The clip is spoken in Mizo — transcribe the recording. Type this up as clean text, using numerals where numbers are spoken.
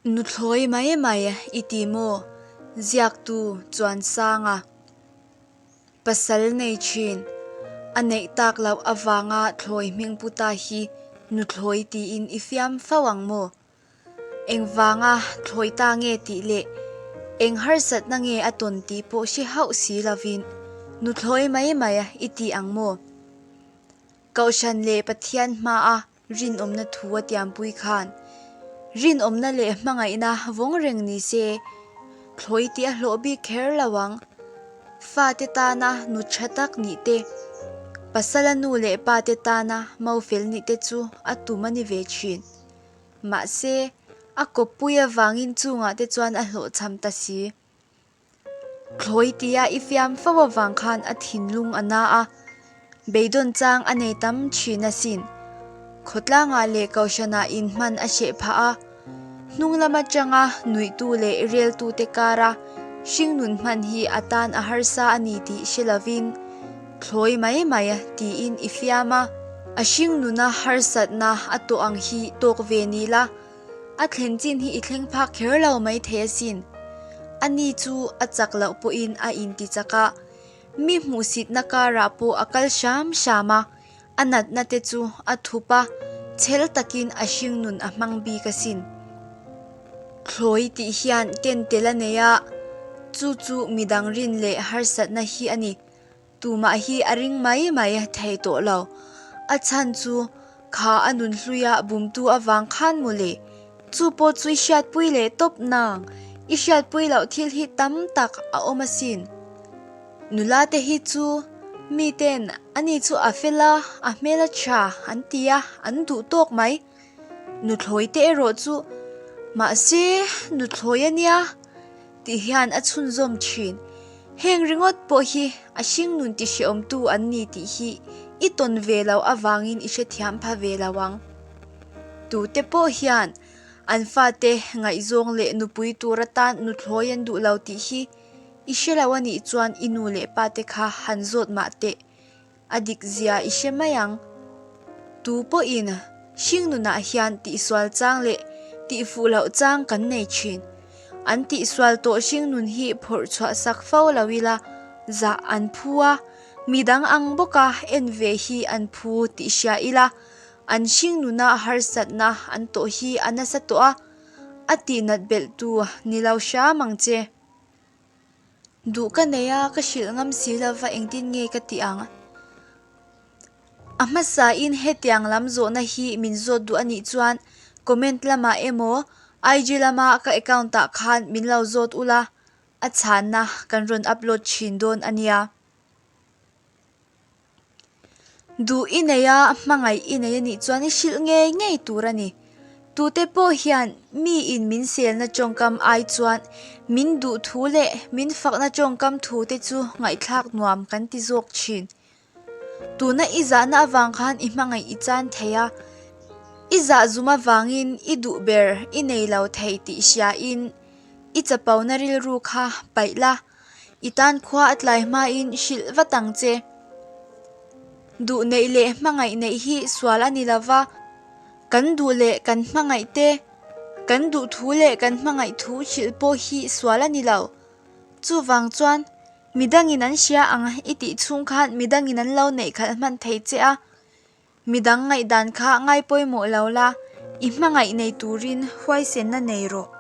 Nuthlawi mai mai i ti maw? Ziaktu chuan sanga pasal nei thin a neih tak loh avanga thlawi hming pu ta hi nuthlawi tiin i fiam fo ang maw? Engvanga thlawi ta nge tih leh eng harsatna nge a tawn tih pawh hre hauh si lovin nuthlawi mai mai i ti ang maw? Kohhran leh Pathian hmaa Rinawmna thu a tiampui khan rinawmna leh hmangaihna vawng reng ni se, thlawi tih a hlawh bik kher lo ang. Fate tana nu tha tak nih te, pasala nu leh pate tana mofel nih te chu a tum a ni ve thin. Mahse, a kawppui avangin chungah te chuan a hlawhchham ta si. Thlawi tia i fiam fo avang khan a thinlung a na a, beidawn chang a nei tam thin asin. Khawtlangah leh Kohhranah inhman a hreh phah a, hnung lam atanga nuihtu leh reltute kara hringnun hman hi a tan a harsa a ni tih hre lovin thlawi mai mai tiin i fiam a. A hringnuna harsatna a tawh ang hi tawk ve ni la, A thlen chin hi i thleng phak kher lo mai thei asin. Ani chu a chak loh pawhin a inti chak a, mi hmuhsitna karah pawh a kal hram hram a, a natna te chu a thup a, chhel takin a hringnun a hmang bik asin. Thlawi tih hian ken tel a nei a, chu chu midang rin leh harsatna hi a ni. Tumah hi a ring mai mai thei tawh lo. A chhan chu kha a nun hluia bumtu avang khan mawle. Chu pawh chu i hriatpui leh tawp nang. I hriatpui loh thil hi tam tak a awm asin. Nula te hi chu miten ani chu a fel a, a hmel a tha an ti a, an duh tawk mai. Nuthlawi te erawh chu mahse nuthlawi a nia. Tih hian a chhunzawm thin. Heng ringawt pawh hi a hringnun ti hreawmtu an ni tih hi i tawn ve lo avangin i hrethiam pha ve lo ang. Tute pawh hian an fate ngaihzawng leh nupui tur atan nuthlawi an duh lo tih hi i hre lo a nih chuan i nu leh pate kha han zawt mah teh. A dik zia i hre mai ang. Tu pawhin hringnunah hian tihsual chang leh tihfuh loh chang kan nei thin. An tihsual tawh hringnun hi phawrh chhuah sak fo lo ila, zah an phu a, midang ang bawka en ve hi an phu tih hria ila, an hringnuna harsatna an tawh hi a nasa tawh a, a tihnat belhtu ni lo hram ang che. Duh ka nei a, ka hrilh ngam si lova engtin nge ka tih ang? A hmasain hetiang lam zawhna hi min zawt duh a nih chuan comment lamah emaw IG lama ka account ah khan min lo zawt ula, a chhanna kan rawn upload thin dawn a nia. Duh i nei a, hmangaih i nei a nih chuan i hrilh ngei ngei tur a ni. Tute pawh hian miin min selna tawngkam ai chuan min duh thu leh min fakna tawngkam thu te chu ngaihthlak nuam kan ti zawk thin. Tuna i zahna avang khan i hmangaih i chan thei a, i zah zum avangin i duh ber i nei lo thei tih hriain i chapona rilru kha paih la. I tan khua a tlai hmain hrilh vat ang che. Duh neih leh hmangaih neih hi sual a ni lo va, kan duh leh kan hmangaih te, kan duh thu leh kan hmangaih thu hrilh pawh hi sual a ni lo. Chuvang chuan, midangin an hria ang i tih chhung khan midangin an lo neih khalh hman thei che a, midang ngaihdan kha ngai pawimawh lo la, i hmangaih nei turin huaisenna nei rawh.